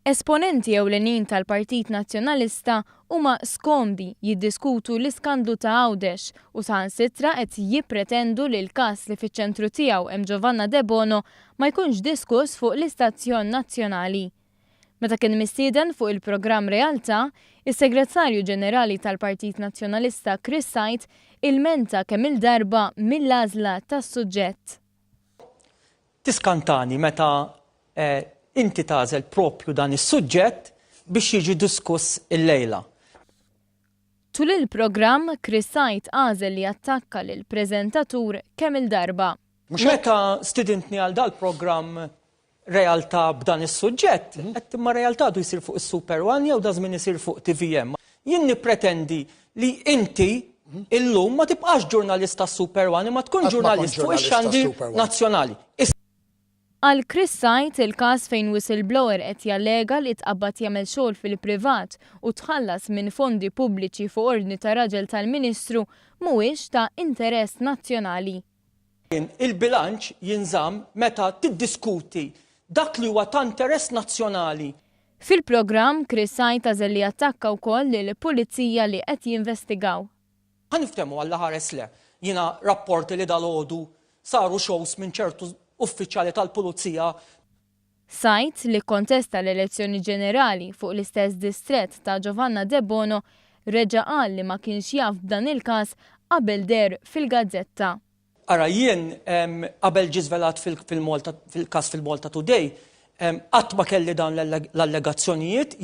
Esponenti ewlenin tal-Partit Nazzjonalista huma skomdi jiddiskutu l-iskandlu ta' Għawdex u saħansitra qed jippretendu li l-każ li fiċ-ċentru tiegħu hemm Giovanna Debono ma jkunx diskuss fuq l-istazzjon nazzjonali. Meta kien mistieden fuq il-programm Realtà, is-Segretarju Ġenerali tal-Partit Nazzjonalista Chris Said ilmenta kemm-il darba mill-għażla tas-suġġett. Tiskantani meta inti tagħżel propju dan is-suġġett biex jiġi diskuss illejla. Tul il-programm, Chris Said għażel li jattakka lill-preżentatur kemm-il darba. Meta stidintni għal dal-programm Realtà b'dan is-suġġett, għedt imma Realtà għadu jsir fuq is-Super One jew daż-żmien isir fuq tvm. Jien nippretendi li inti illum ma tibqax ġurnalist tas-Super One imma tkun ġurnalist fuq ix-xandir nazzjonali. Għal Chris Said, il-każ fejn whistleblower qed jallega li tqabbad jagħmel xogħol fil-privat u tħallas minn fondi pubbliċi fuq ordni ta' raġel tal-Ministru mhuwiex ta' interess nazzjonali. Il-bilanċ jinżamm meta tiddiskuti dak li huwa ta' interess nazzjonali. Fil-programm, Chris Said għażel li jattakka wkoll lill-Pulizija li qed jinvestigaw. Ħa niftehmu Alla ħares le. Jiena rapporti li dalgħodu saru shows minn ċertu uffiċjali tal-pulizija. Said, li kkontesta l-elezzjoni ġenerali fuq l-istess distrett ta' Giovanna Debono, reġa' qal li ma kienx jaf b'dan il-każ qabel deher fil-gazzetta. Ara jien qabel ġie żvelat fil-Malta fil-każ fil-Malta Today qatt ma kelli dawn l-allegazzjonijiet.